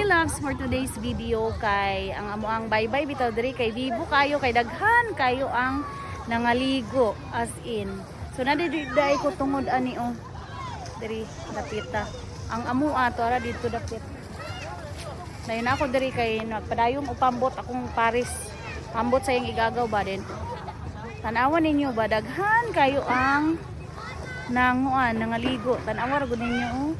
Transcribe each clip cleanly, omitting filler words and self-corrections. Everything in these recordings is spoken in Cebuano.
loves, for today's video kay ang amo ang bye-bye bitaw diri kay bibo kayo, kay daghan kayo ang nangaligo, as in. So nadi dai ko tungod ani oh. Diri dapita. Ang amo ato ara dito dapit. Dayon ako diri kay nagpadayong upambot akong Paris. Pambot sa iyang igagaw ba din. Tanawan ninyo ba, daghan kayo ang nanguan, nangaligo. Tanawa ra gud ninyo oh.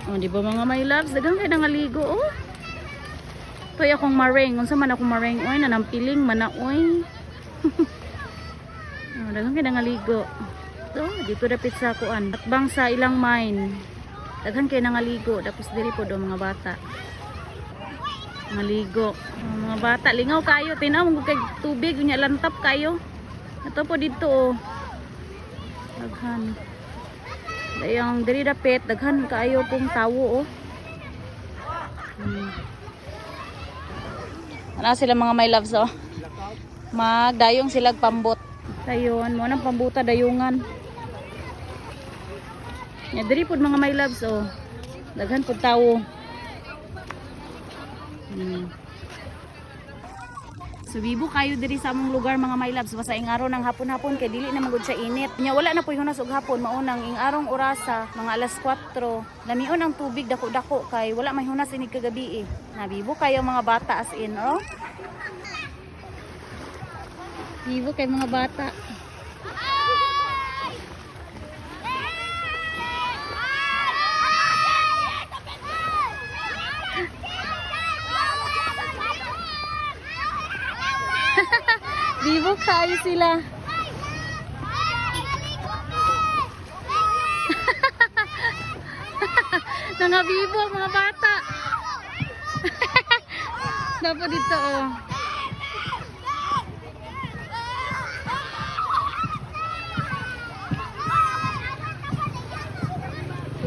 Oh, di ba mga my loves, daghan kay nangaligo oh. Toy akong mareng, unsa man akong mareng oy, nanampiling man na oy. Oh, daghan kay nangaligo. To, dito dapit sa kuan. Atbang sa ilang mine. Daghan kay nangaligo, tapos diri po do mga bata. Maligo. Ang mga bata, lingaw kayo. Tinaw, mo kay tubig, unya lantap kayo. Ito po dito oh. Daghan. Dayang diri dapit, daghan kaayo pong tawo oh. Ano sila mga my loves oh. Magdayong silag pambot. Dayon, mo nang pambuta dayungan. Ya diri pod mga my loves oh. Daghan pod tawo. So bibo kayo diri sa among lugar mga my loves, basta ing araw ng hapon-hapon kay dili na magud siya init. Nya wala na poy hunas og hapon, maunang ing arong orasa mga alas 4. Lamion ang tubig dako-dako kay wala may hunas inig kagabi eh. Nabibo kayo mga bata, as in oh. Bibo kay mga bata. Bibo kayo sila. Nangabibo ang mga bata. Dapat dito oh.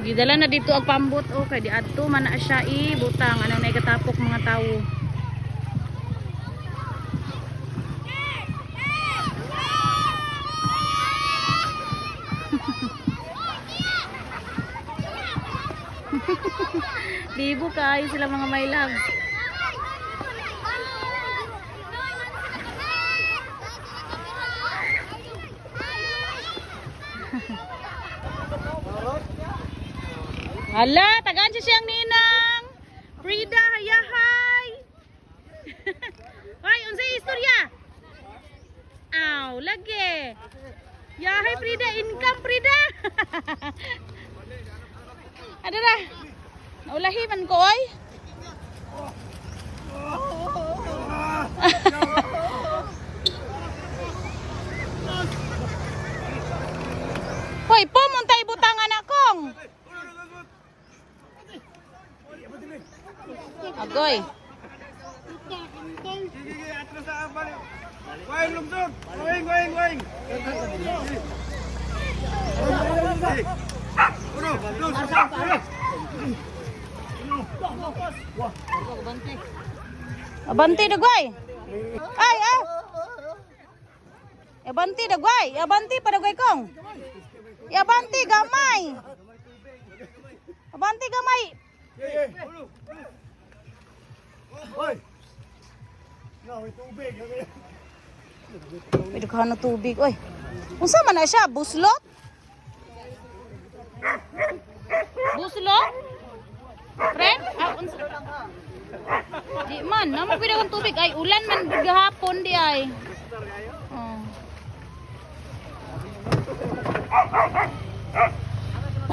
Gidala na dito ang pambot oh, kay di adto man na siya ibutang anang naikatapok mga tawo. Bibo kayo sila mga my love. Hala, tagaan siya siyang ninang. Frida, hayahay. Hoy, unsay istorya? Aw, lagi. Yahay Frida, income Frida. Ano na? Naulahi man ko oy. Hoy, pumunta ibutang anak kong. Agoy. Sige, atras sa balik. Waing lungsod. Waing, waing, waing. Uno, dos, tres. Abanti dagway. Ay, ay. Abanti dagway. Abanti pa dagway kong. Abanti gamay. Abanti gamay. Uno, Hoy. No, may tubig. May daghan na tubig oy. Unsa man na siya? Buslot? Buslot? Friend? Ah, unsa? Di man, namo pwede akong tubig ay ulan man gahapon di ay. Oh.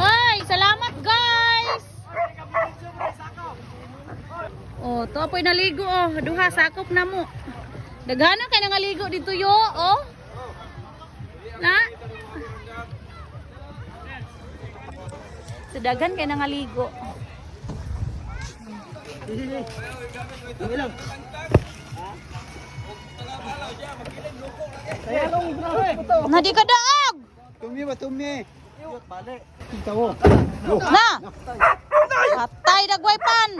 Ay, salamat guys. Oh, to apoy naligo oh. Duha sakop na mo. Daghana kay nangaligo dito yo oh. Na? So daghan kay nangaligo. Na di ka daog. Tumi ba tumi? Kita mo. Na. Patay dagway pan.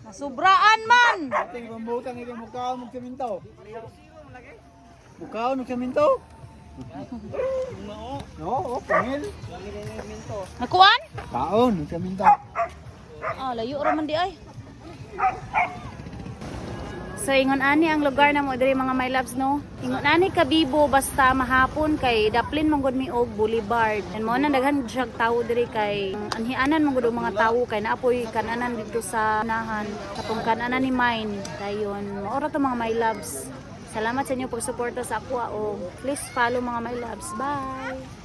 Nasubraan man. Ating pambutan ikaw mukhaon mo saminto. Mukhaon mo saminto. No, oh, pangil. Nakuan? Taon, kaminta. Ah, layo ra man di ay. So ingon ani ang lugar na mo diri, mga my loves, no. Ingon ani kabibo basta mahapon kay daplin man gud mi og boulevard. And mo na daghan siya tawo diri kay anhianan man gud og mga tawo kay naapoy kananan dito sa unahan. Katong kananan ni mine. Dayon mao ra to, mga my loves. Salamat sa inyo pagsuporta sa ako o please follow, mga my loves. Bye.